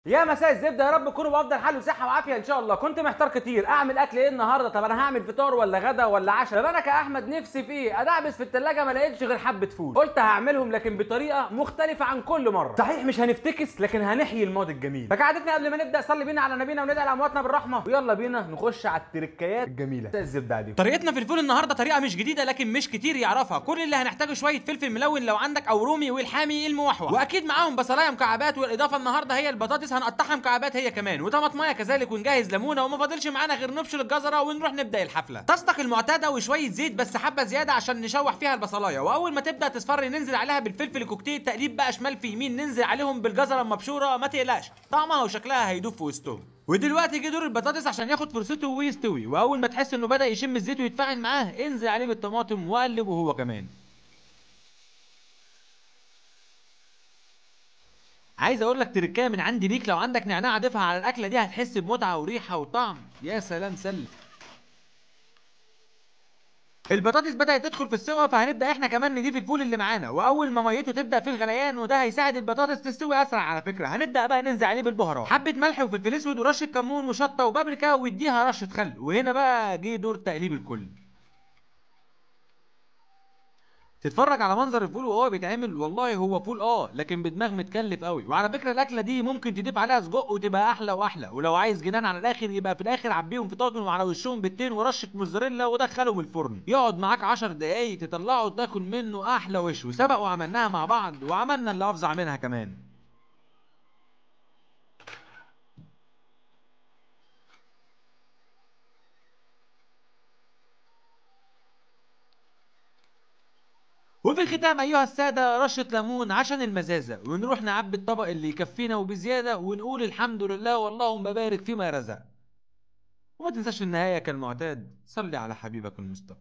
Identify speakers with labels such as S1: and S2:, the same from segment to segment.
S1: يا مساء الزبدة، يا رب تكونوا بافضل حال وصحة وعافيه ان شاء الله. كنت محتار كتير اعمل اكل ايه النهارده؟ طب انا هعمل فطار ولا غدا ولا عشاء؟ طب انا كاحمد نفسي في ايه؟ ادعبس في الثلاجة ما لقيتش غير حبه فول، قلت هعملهم لكن بطريقة مختلفة عن كل مرة. صحيح مش هنفتكس لكن هنحيي الماضي الجميل. فكعادتنا قبل ما نبدا صلي بينا على نبينا وندعي لامواتنا بالرحمة، ويلا بينا نخش على التركايات الجميلة. مساء الزبدة عليكم.
S2: طريقتنا في الفول النهارده طريقه مش جديدة لكن مش كتير يعرفها. كل اللي هنحتاجه شوية فلفل ملون لو عندك او رومي، والحامي الموحوح، واكيد معاهم بصلايه مكعبات، والاضافة النهارده هي البطاطس هنقطعها مكعبات هي كمان، وطماطمايه كذلك، ونجهز ليمونه، وما فاضلش معانا غير نبشر الجزره ونروح نبدا الحفلة. طاستك المعتادة وشوية زيت بس حبه زيادة عشان نشوح فيها البصلايه، واول ما تبدا تصفر ننزل عليها بالفلفل الكوكتيل، تقليب بقى شمال في يمين، ننزل عليهم بالجزره المبشوره، ما تقلقش طعمها وشكلها هيدوب في وسطهم. ودلوقتي جه دور البطاطس عشان ياخد فرصته ويستوي، واول ما تحس انه بدا يشم الزيت ويتفاعل معاه انزل عليه بالطماطم وقلبه هو كمان. عايز اقول لك تركايه من عندي ليك، لو عندك نعناع ضيفها على الاكلة دي هتحس بمتعه وريحه وطعم يا سلام سلم. البطاطس بدات تدخل في السوا، فهنبدا احنا كمان نضيف الفول اللي معانا، واول ما ميته تبدا في الغليان وده هيساعد البطاطس تستوي اسرع على فكرة. هنبدا بقى ننزل عليه بالبهارات، حبه ملح وفلفل اسود ورشه كمون وشطه وبابريكا، واديها رشه خل. وهنا بقى جه دور تقليب الكل. تتفرج على منظر الفول وهو بيتعمل، والله هو فول لكن بدماغ متكلف قوي. وعلى فكرة الاكلة دي ممكن تضيف عليها سجق وتبقى احلى واحلى، ولو عايز جنان على الاخر يبقى في الاخر عبيهم في طاجن وعلى وشهم بيضتين ورشه موزاريلا ودخلهم الفرن، يقعد معاك 10 دقايق تطلعه وتاكل منه احلى وش. وسبق وعملناها مع بعض وعملنا اللي افظع منها كمان. وفي الختام ايها السادة رشه ليمون عشان المزازه، ونروح نعبي الطبق اللي يكفينا وبزياده، ونقول الحمد لله واللهم بارك فيما رزق. وما تنساش في النهاية كالمعتاد صلي على حبيبك المصطفى.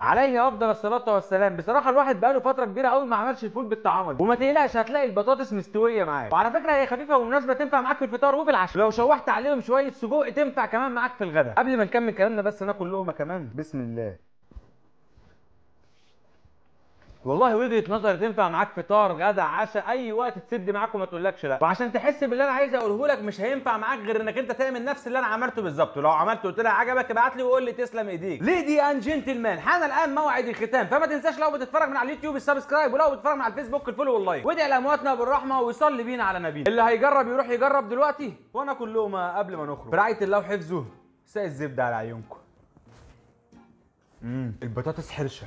S1: عليه افضل الصلاة والسلام. بصراحة الواحد بقاله فترة كبيرة قوي ما عملش الفول بالطعامه دي، وما تقلقش هتلاقي البطاطس مستوية معاك. وعلى فكرة هي خفيفة ومناسبة تنفع معاك في الفطار وفي العشاء، لو شوحت عليهم شوية سجق تنفع كمان معاك في الغداء. قبل ما نكمل كلامنا بس ناكل لقمة كمان. بسم الله. والله وجهه نظري تنفع معاك فطار غدا عشاء اي وقت تسد معاك وما تقولكش لا. وعشان تحس باللي انا عايز اقوله لك مش هينفع معاك غير انك انت تعمل نفس اللي انا عملته بالظبط. ولو عملته وطلع عجبك ابعت لي وقول لي تسلم ايديك. ladies and gentlemen، حان الان موعد الختام، فما تنساش لو بتتفرج من على اليوتيوب ال subscribe، ولو بتتفرج من على الفيسبوك ال follow وال like، وادعي لامواتنا بالرحمة ويصلي بينا على نبينا. اللي هيجرب يروح يجرب دلوقتي، وانا كل لقمة قبل ما نخرج. برعاية الله وحفظه، ساق الزبدة على عيونكم. البطاطس حرشه.